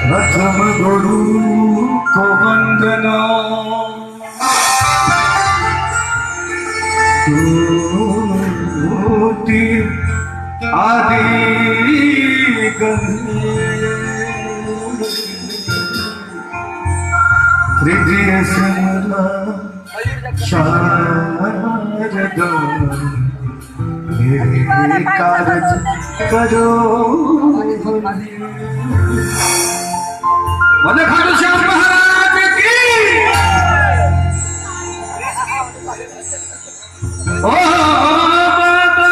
प्रथम गुरु को वंदना, स्तुति आदि हृदय सिमरा शारदा मेरे कारज करो। बोले खाटू श्याम महाराज की। ओ बाबा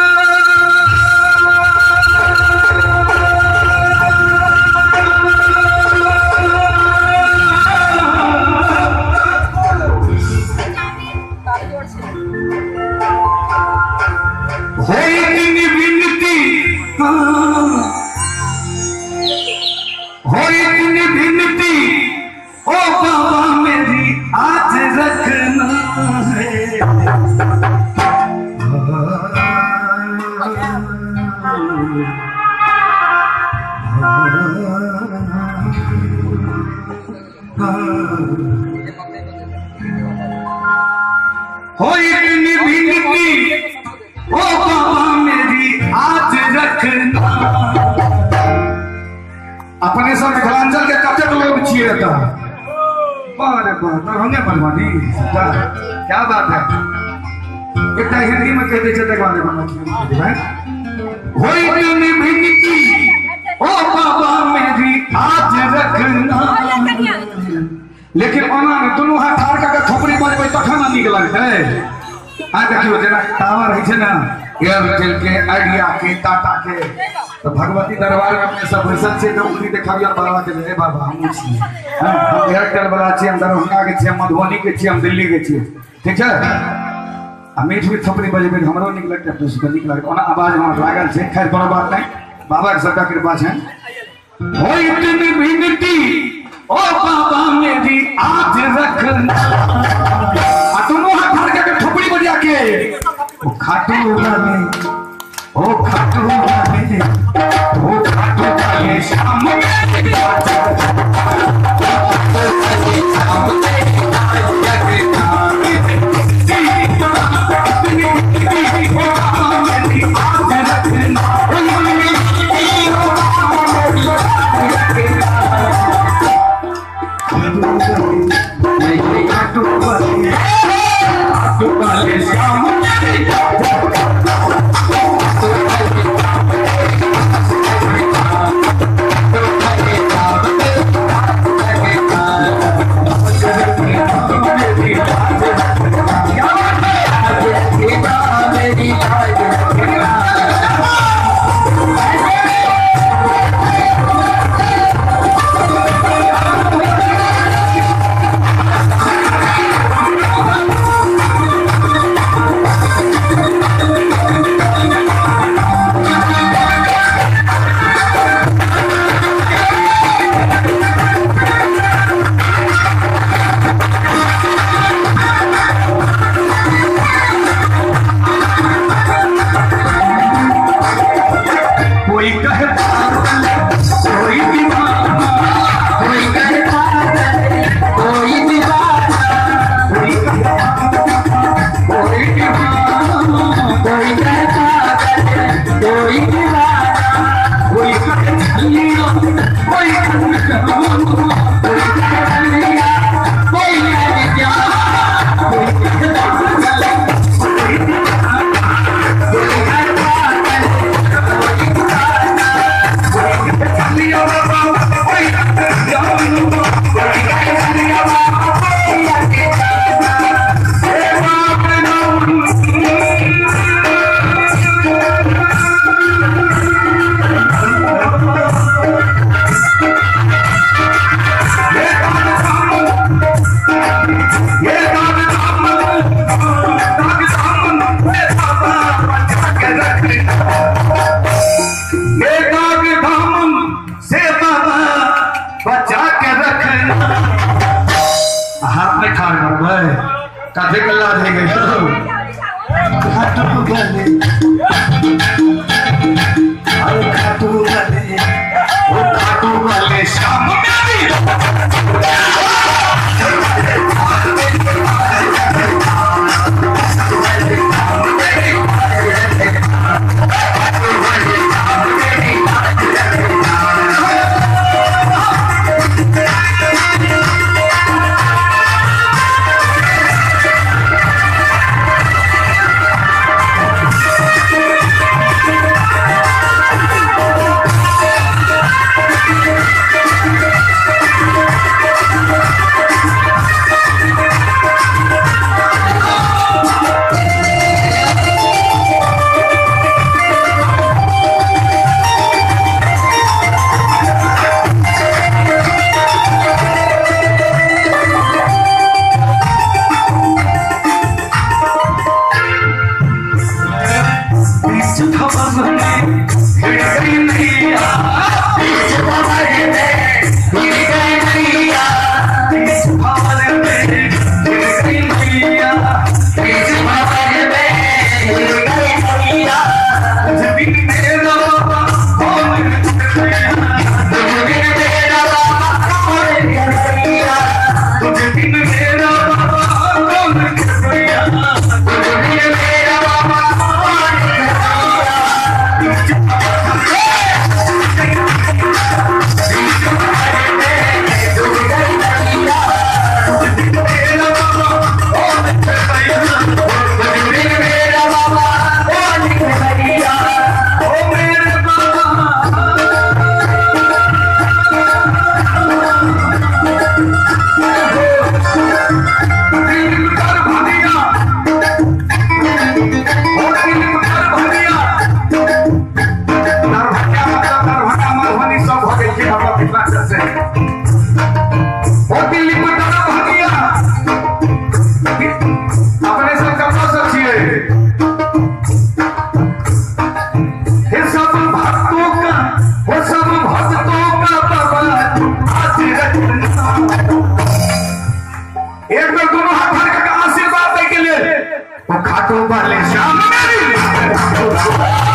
हो इतनी विनती, हो इतनी विनती, ओ बाबा मेरी आज रखना है। हो इतनी विनती, ओ बाबा मेरी आज रखना। अपने सब मिथिलांचल के कतेक लोग छियै एतऽ, बारे बार दरभंगे मधुबनी, क्या बात है। एकटा हिंदी में कह दै छै तकर बाद हो इतनी विनती, ओ बाबा मेरी आज रखना। लेकिन ओना ने दुनू हाथ ठाढ़ कऽ के थोपड़ी बजबै तखन ने नीक लगतै। आ देखियौ जेना टावर होइ छै ने एयरटेल के, आइडिया के, टाटा के, तो भगवती दरबार में अपने सब बैसल छियै तऽ उंगली देखाबियौ बाबा के, हे बाबा हमहूँ छियै, हम एयरटेल वाला छियै, हम दरभंगा के छियै, हम मधुबनी के छियै, हम दिल्ली के छियै, ठीक छै। आ मीठ मीठ थोपड़ी बजेबै तऽ हमरो नीक लगतै, अपनो सबके नीक लगतै। ओना आवाज हमरा लागल छै, खैर कोनो बात नहि, बाबा के सबटा कृपा छनि। हो इतनी विनती, ओ बाबा मेरी आज रखना। आ दुनू हाथ धर के थोपड़ी बजा के, ओ खाटू वाले, ओ खाटू वाले, ओ खाटू वाले श्याम मेरी आज रखना। रखना। हाथ में ठाड़ करबै कथी के लाज है गई खाटू वाले, अरे खाटू वाले, ओ खाटू वाले श्याम मेरी। एक बार दोनों हाथ भर के आशीर्वाद दे के लिए वो खाटू वाले श्याम मेरी।